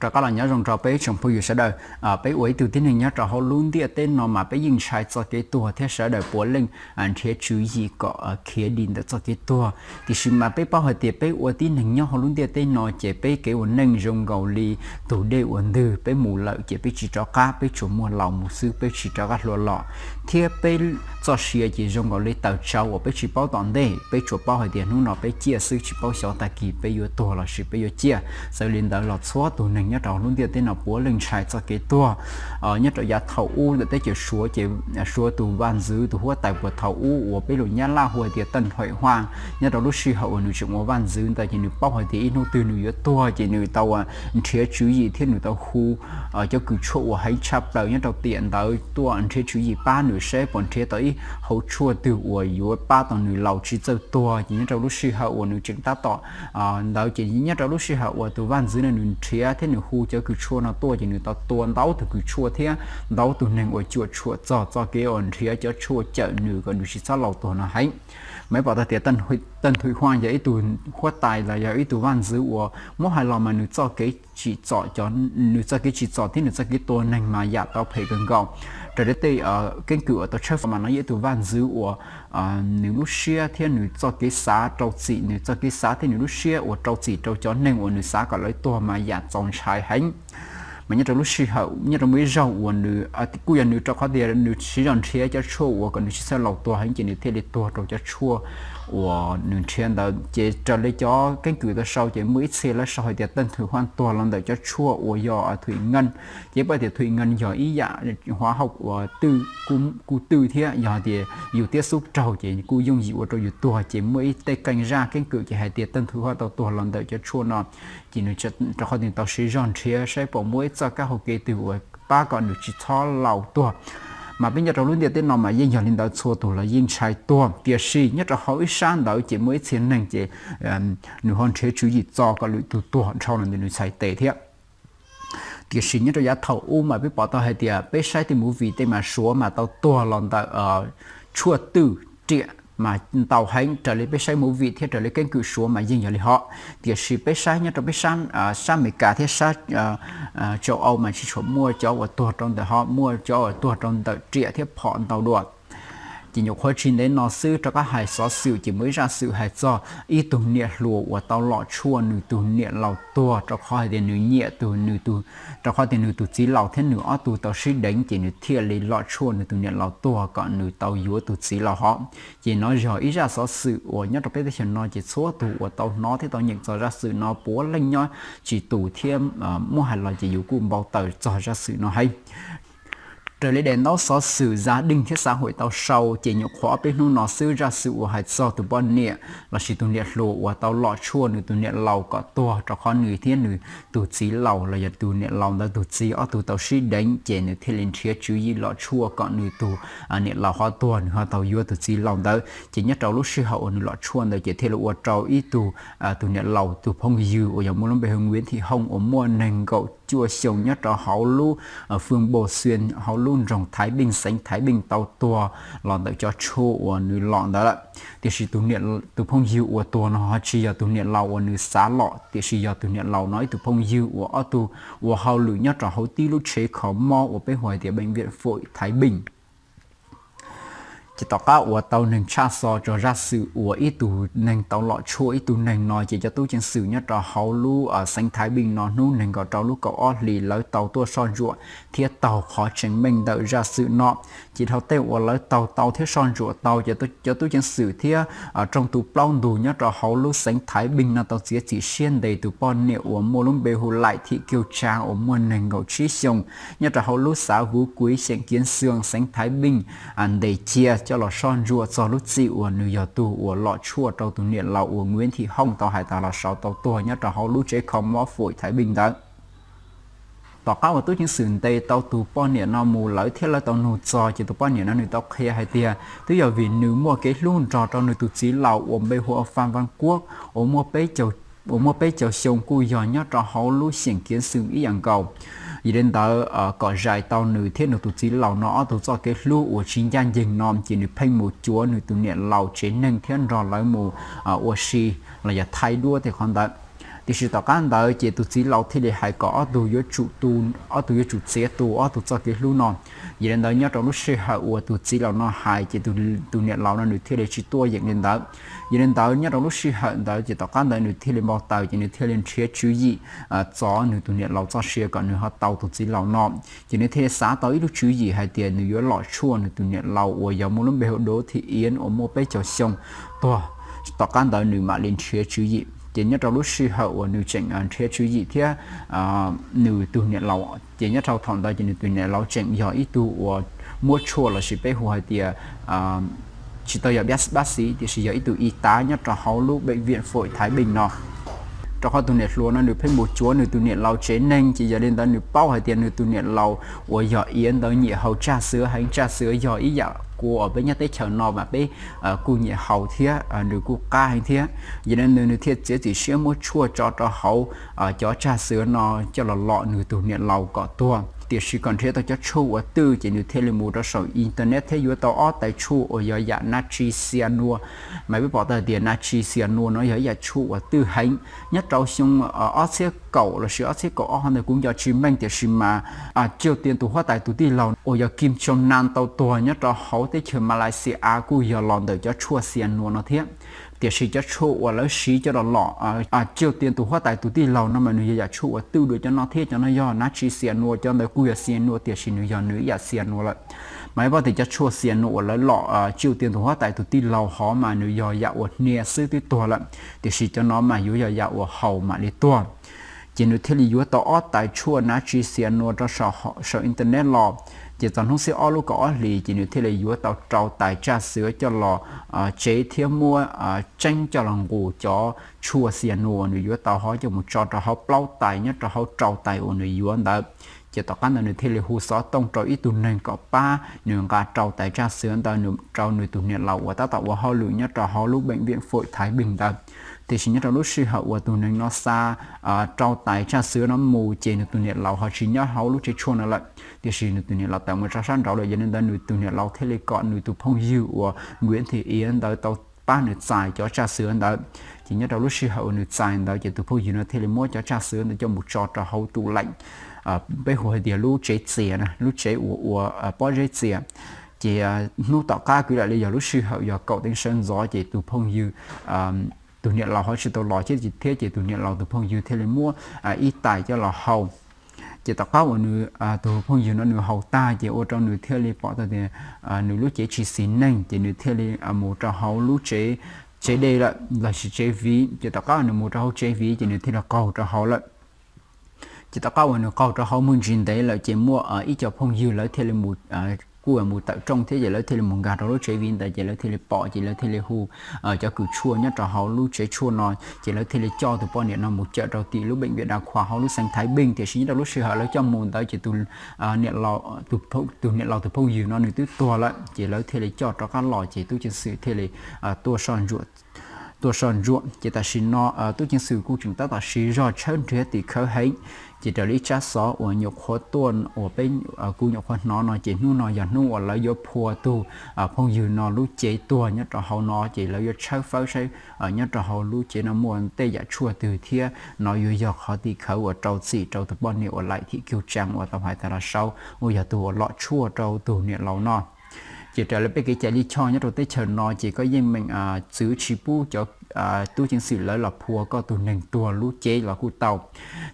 Rov qab los nyob zoo rau peb tsoom phooj ywg sawv daws. Peb ua ib tug tib neeg nyob rau hauv lub ntiaj teb no mas peb yeej ntshai txoj kev tuag thiab sawv daws puav leej nrhiav tswv yim kom khiav dim ntawm txoj kev tuag. Tiam sis mas peb paub hais tias peb ua tib neeg nyob hauv lub ntiaj teb no ces peb kev ua neej zoo nkaus li tus dej uas ntws, peb mus lawm ces peb tsis rov qab, peb tsuas muaj laus mus xwb, peb tsis rov qab hlua los. Thiab peb txoj sia ces zoo nkaus li taws tsau uas peb tsis paub tom ntej, peb tsuas paub hais tias hnub no peb ciaj xwb, tsis paub xyov tag kis peb yuav tuag lossis peb yuav ciaj. Txawm li ntawd los txhua tus neeg nyob rau lub ntiaj teb no puav leej ntshai txoj kev tuag. Nyob rau yav thaum ub ntawm teb chaws Suav ces Suav tus vaj ntxwv tus huab tais puag thaum ub uas peb lus Nyab Laj hu hais tias Teej Thuam Huaj, nyob rau lub sij hawm uas nws tseem ua vaj ntxwv ntawd ces nws paub hais tias ib hnub twg nws yuav tuag ces nws tau nrhiav tswv yim thiab nws tau hu cov kws tshuaj uas heev tshaj plaws nyob rau tiam ntawd tuaj nrhiav tswv yim pab nws saib puas nrhiav tau ib hauv tshuaj twg uas yuav pab tau nws laus tsis txawj tuag. Ces nyob rau lub sij hawm uas nws tseem tab tom ntawd ces nyob rau lub sij hawm uas tus vaj ntxwv no nws nrhiav thiab nws hu cov kws tshuaj no tuaj ces nws tau tua ntau tus kws tshuaj thiab ntau tus neeg uas cuam tshuam txog txoj kev uas nrhiav cov tshuaj cawm nws kom nws tsis txhob laus tuag no heev. Mas pom tau tias Teej Thuam Huaj yog ib tug huab tais los yog ib tug vaj ntxwv uas muab hais los mas nws txoj kev tsim txom, nws txoj kev tsim txom thiab nws txoj kev tua neeg mas yam tau phem kawg nkaus. Raws li tej keeb kwm uas tau tshawb fawb mas nws yog ib tug vaj ntxwv uas nws lub siab thiab nws txoj kev xav rau txim, nws txoj kev xav thiab nws lub siab uas rau txim rau cov neeg uas nws xav kom lawv tuag mas yam txaus ntshai heev. Mas nyob rau lub sij hawm, nyob rau muaj ib zaug uas nws, kuj yog nws rau qhov tias nws siv zog nrhiav cov tshuaj uas kom nws tsis txhob laus tuag heev ces nws thiaj li tuag rau cov tshuaj uas nws nrhiav ntawd. Ces raws li cov keeb kwm tau sau ces muaj ib txhia lawv sau hais tias Teej Thuam Huaj tuag los ntawm cov tshuaj uas yog Thuam Nkeej. Ces pom tias Thuam Nkeej yog ib yam huav hauj uas kuj twj thiab yog tias yus thiab xub raug ces kuj yooj yim ua rau yus tuag. Ces muaj ib tej keeb zaj keeb kwm ces hais tias Teej Thuam Huaj tau tuag los ntawm cov tshuaj no. Ces nws rau qhov nws tau siv zog nrhiav saib puas muaj ib txoj kab hau kev twg uas pab kom nws tsis txhob laus tuag. Mas peb nyob rau lub ntiaj teb no mas yeej yog li ntawd, txhua tus los yeej ntshai tuag. Tiam sis nyob rau hauv ib sab ntawd ces muaj ib txhia neeg ces nws ho nrhiav tswv yim txo kom lwm tus tuag dhau los ntawm nws txhais tes thiab. Tiam sis nyob rau yav thaum ub mas peb pom tau hais tias peb saib tej movie tej mas Suav mas tau tuag los ntawm tshuaj twj riam mas ntau heev. Raws li peb saib movie thiab raws li keeb kwm Suav mas yeej yog li hov. Tiam sis peb saib nyob rau peb sab Amelikas thiab sab Tsau Au mas tsis tshua muaj cov uas tuag rau ntawm hov, muaj cov uas tuag rau ntawm riam thiab phom ntau dua. Ces nyuam qhuav tsis ntev no xwb rov qab hais xov xwm ces muaj ib zaj xwm hais txog ib tug niam hluas uas tau lom tshuaj nws tus niam laus tuag rau qhov hais tias nws nyiam tus, nws tus, rau qhov tias nws tus txiv laus thiab nws ob tug tau sib deev ces nws thiaj li lom tshuaj nws tus niam laus tuag kom nws tau yuav tus txiv laus hov. Ces no yog ib zaj xov xwm uas nyob rau peb teb chaws no ces txhua tus uas tau hnov thiab tau nyeem txog zaj xwm no puav leej nyob tsis tus thiab muab hais los ces yus kuj npau taws txog zaj xwm no heev. Raws li daim ntaub xov xwm Za Deej thiab Xav Huam tau sau ces nyuam qhuav ob peb hnub no xwb zaj xwm uas hais txog tus poj niam lossis tus niam hluas uas tau lom tshuaj nws tus niam laus kom tuag rau qhov nws thiab nws tus txiv laus los yog tus niam laus ntawd tus txiv ob tug tau sib deev ces nws thiaj li nrhiav tswv yim lom tshuaj kom nws tus niam laus ho tuag, nws ho tau yuav tus txiv laus ntawd. Ces nyob rau lub sij hawm uas nws lom tshuaj ntawd ces thiaj li ua rau ib tug, tus niam laus tus phooj ywg uas yog muaj lub npe hu Nguyễn Thị Hồng uas muaj nees nkaum cuaj xyoo nyob rau hauv lub Phường Bồ Xuyên hauv lub nroog Thái Bình, xeev Thái Bình tau tuag los ntawm cov tshuaj uas nws lom ntawd lawm. Tiam sis tus phooj ywg uas tuag no ho tsis yog tus niam laus uas nws xav lom, tiam sis yog tus niam laus no ib tug phooj ywg uas ob tug ua hauj lwm nyob rau hauv tib lub tsev kho mob uas peb hu hais tias bệnh viện phổi Thái Bình. Ces tom qab uas tau neeg tshaj xov txog zaj xwm uas ib tug neeg tau lom tshuaj ib tug neeg no ces cov tub ceev xwm nyob rau hauv lub xeev Thái Bình no hnub nees nkaum rau lub kaum ob hlis lawv tau tuaj soj ntsuam thiab taug qhov tseem meej ntawm zaj xwm no. Ces dhau tej uas lawv taug tau thiab soj ntsuam tau, cov tub ceev xwm thiab rooj tu plaub ntug nyob rau hauv lub xeev Thái Bình no tau txiav txim siab ntes tus poj niam uas muaj lub npe hu Lại Thị Kiều Trang uas muaj nees nkaum tsib xyoo nyob rau hauv lub xav Phú Quý, xeem Kiến Sương, xeev Thái Bình ntes cia coj los soj ntsuam txog lub txim uas nws yog tus uas lom tshuaj rau tus niam laus uas Nguyễn Thị Hồng tau hais tias los sau tau tuag nyob rau hauv lub tsev kho mob phổi Thái Bình ntawd. Tom qab uas tub ceev xwm ntes tau tus poj niam no mus lawm thiab lawv tau nug txog ces tus poj niam no nws tau qhia hais tias twb yog vim nws muaj kev hlub nrog rau nws tus txiv laus uas npe hu ua Phan Văn Quốc uas muaj peb caug xyoo kuj yog nyob rau hauv lub xeem Kiến Sương ib yam nkaus. Yog li ntawd kom zais tau nws thiab nws tus txiv laus no ob tug txoj kev hlub uas tsis ncaj ncees no ces nws pheej mus cuav nws tus niam laus tsev neeg thiab nrog lawv mus ua si los yog thaij duab tej qhov ntawd. Tiam sis tom qab ntawd ces tus txiv laus thiaj li hais kom ob tug yuav tsum tu, ob tug yuav tsum txiav tu ob tug txoj kev hlub no. Yog li ntawd nyob rau lub sij hawm uas tus txiv laus no hais ces tus niam laus no nws thiaj li tsis tuaj yeem li ntawd. Yog li ntawd nyob rau lub sij hawm ntawd ces tom qab ntawd nws thiaj li npau taws ces nws thiaj li nrhiav tswv yim txov nws tus niam laus txoj sia kom nws ho tau tus txiv laus no. Ces nws thiaj li xav tau ib lub tswv yim hais tias nws yuav lom tshuaj nws tus niam laus uas yog muaj lub npe hu Dov Thi Iab uas muaj peb caug xyoo tuag, tom qab ntawd nws mam li nrhiav tswv yim. Ces nyob rau lub sij hawm uas nws tseem nrhiav tswv yim thiab nws tus niam laus, ces nyob rau thaum ntawd ces nws tus niam laus tseem yog ib tug uas muab tshuaj lossis peb hu hais tias tsis tau yog pab xiv tiam sis yog ib tug y tá nyob rau hauv lub bệnh viện Phổi Thái Bình no. Rau qhov tus niam hluas no nws pheej mus cuav nws tus niam laus tsev neeg, ces yog li ntawd nws paub hais tias nws tus niam laus uas yog Iab ntawd nyiam haus tsaj xwb heev. Tsaj xwb yog ib yam kua uas peb nyob teb chaws no mas peb kuj nyiam haus thiab nws kuj qab heev thiab. Yog li ntawd nws thiaj txiav txim siab muab tshuaj tso rau hauv cov tsaj xwb no coj los lom nws tus niam laus kom tuag. Tiam sis kom nrhiav tau cov tshuaj uas twj ces nws thiaj li mus rau saum internet thiab yuav tau ob tais tshuaj uas yog yam natri cyanua. Mas peb pom tau tias natri cyanua no yog ib yam tshuaj uas twj heev. Nyob rau xyoo ob txhiab kaum lossis ob txhiab kaum ob hov ntawd kuv nco tsis meej, tiam sis mas Tsiaj Tias tus huab tais tus tij laug uas yog Kim Jong Nam tau tuag nyob rau hauv teb chaws Malaysia kuj yog los ntawm cov tshuaj cyanua no thiab. Tiam sis cov tshuaj uas lawv siv coj los lom Tsiaj Tias tus huab tais tus tij laug no mas nws yog yam tshuaj uas twj dua cov no thiab. Cov no yog natri cyanua, cov ntawd kuj yog cyanua tiam sis nws yog nws ib yam cyanua lawm. Mas peb pom tias cov tshuaj cyanua uas lawv lom Tsiaj Tias tus huab tais tus tij laug hov mas nws yog yam uas hnia xwb twb tuag lawm, tiam sis cov no mas yuav yog yam uas haus mam li tuag. Ces nws thiaj li yuav tau ob tais tshuaj natri cyanua rau saum internet los. Ces txog hnub xiab ob lub kaum ob hlis ces nws thiaj li yuav tau rau tais tsaj xwb coj los tsev thiab muab tseeb coj los nqus cov tshuaj cyanua uas nws yuav tau hov coj mus tso rau hauv plaub tais nyob rau hauv rau tais uas nws yuav ntawd. Ces tom qab ntawd nws thiaj li hu xov tooj rau ib tug neeg kom pab nws nqa rau tais tsaj xwb ntawd rau nws tus niam laus uas tab tom ua hauj lwm nyob rau hauv lub bệnh viện Phổi Thái Bình ntawd. Tiam sis nyob rau lub sij hawm uas tus neeg no xa rau tais tsaj xwb no mus ces nws tus niam laus ho tsis nyob hauv lub tsev tshuaj no lawm, tiam sis nws tus niam laus tawm mus rau sab nraud lawm. Yog li ntawd nws tus niam laus thiaj li kom nws tus phooj ywg uas Nguyễn Thị Yến ntawd tau pab nws txais cov tsaj xwb ntawd. Ces nyob rau lub sij hawm uas nws txais ntawd ces tus phooj ywg no thiaj li muab cov tsaj xwb ntawd coj mus tso rau hauv tus leem, peb hu hais tias lub tsev txias, lub tsev uas ua pob zeb txias. Ces hnub tom qab kwv lam li yog lub sij hawm yog kaum teev sawv ntxov ces tus phooj ywg, tus niam laus ho tsis tau los thiab, ces tus niam laus tus phooj ywg thiaj li muab ib tais coj los haus. Ces tom qab uas nws, tus phooj ywg no nws haus tag ces ua rau nws thiaj li pom tau tias nws lub cev tsis xis neej, ces nws thiaj li mus rau hauv lub tsev, tsev dej lawm lossis tsev viv. Ces tom qab uas nws mus rau hauv tsev viv ces nws thiaj li qaug rau hauv lawm. Ces tom qab uas nws qaug rau hauv muaj ntsis ntev lawm ces muaj ib co phooj ywg lawv thiaj li mus, kuj mus tawm rooj thiab ces lawv thiaj li mus nkag rau lub tsev viv ntawd ces lawv thiaj li pom ces lawv thiaj li hu cov kws tshuaj nyob rau hauv lub tsev tshuaj no, ces lawv thiaj li coj tus poj niam no mus cawm rau tim lub bệnh viện đa khoa hauv lub xeev Thái Bình. Tiam sis nyob rau lub sij hawm lawv coj mus ntawd ces tus tus niam laus tus phooj ywg no nws twb tuag lawm, ces lawv thiaj li coj rov qab los ces tub ceev xwm thiaj li tuaj soj ntsuam. Ces tam sim no tub ceev xwm kuj tseem tab tom siv zog tshawb nrhiav tim khawv heev. Ces raws li ib tsab xov uas nyuam qhuav tuaj uas peb, kuv nyuam qhuav hnov no ces hnub no yog hnub uas lawv yuav phua tus phooj ywg no lub cev tuag nyob rau hauv no, ces lawv yuav tshawb fawb saib nyob rau hauv lub cev no muaj tej yam tshuaj twg thiab no yuav yog qhov tim khawv uas rau txim rau tus poj niam uas Lại Thị Kiều Trang uas tau hais tas los saud uas yog tus uas lom tshuaj rau tus niam laus no. Ces raws li peb kev cai lij choj nyob rau teb chaws no ces koj yeej meem txwv tsis pub cov tub ceev xwm lawv los phua koj tus neeg tuag lub cev los kuj tau.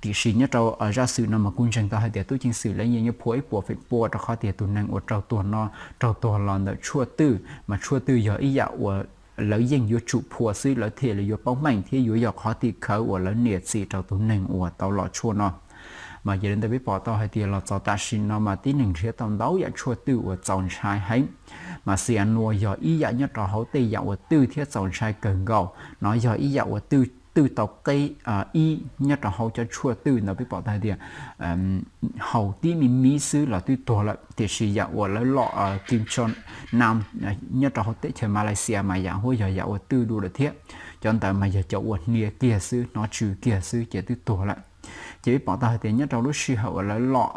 Tiam sis nyob rau zaj xwm no mas kuv ntseeg tau hais tias tub ceev xwm lawv yeej yuav phua ib puas feem pua rau qhov tias tus neeg uas raug tuag no raug tuag los ntawm tshuaj twj, mas tshuaj twj yog ib yam uas lawv yeej yuav tsum phua xwb lawv thiaj li yuav paub meej thiab yuav yog qhov tim khawv uas lawv niam txim rau tus neeg uas tau lom tshuaj no. Mas yog li ntawd peb pom tau hais tias los txog tam sim no mas tib neeg nrhiav tau ntau yam tshuaj twj uas txaus ntshai heev. Mas xia nua yog ib yam nyob rau hauv tej yam uas twj thiab txaus ntshai kawg nkaus no, yog ib yam uas twj twj tau qeb ib nyob rau hauv cov tshuaj twj ntawd peb pom tau hais tias haus tib me miv xwb los twb tuag lawm, tiam sis yam uas lawv lom kim cho nam nyob rau hauv teb chaws Malaysia mas yam huab yog yam uas twj dua lawm thiab. Cov ntawd mas yog cov uas hnia kiag xwb, hnov tsw kiag xwb ces twb tuag lawm. Ces peb pom tau hais tias nyob rau lub sij hawm uas lawv lom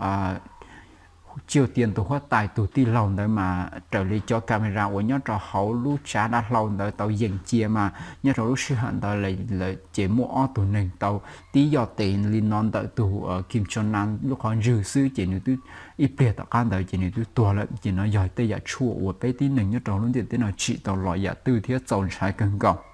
Tsiaj Tias tus huab tais tus tij laug ntawd mas raws li cov camera uas nyob rau hauv lub tsav dav hlau ntawd tau yees cia mas nyob rau lub sij hawm ntawd lawm ces muaj ob tug neeg tau tib yoj tes li no ntawm tus Kim Jong Nam lub qhov ntswg xwb ces nws twb ib pliag tom qab ntawd ces nws twb tuag lawm. Ces no yog tej yam tshuaj uas peb tib neeg nyob rau lub ntiaj teb no tsim tau los yam twj thiab txaus ntshai kawg nkaus.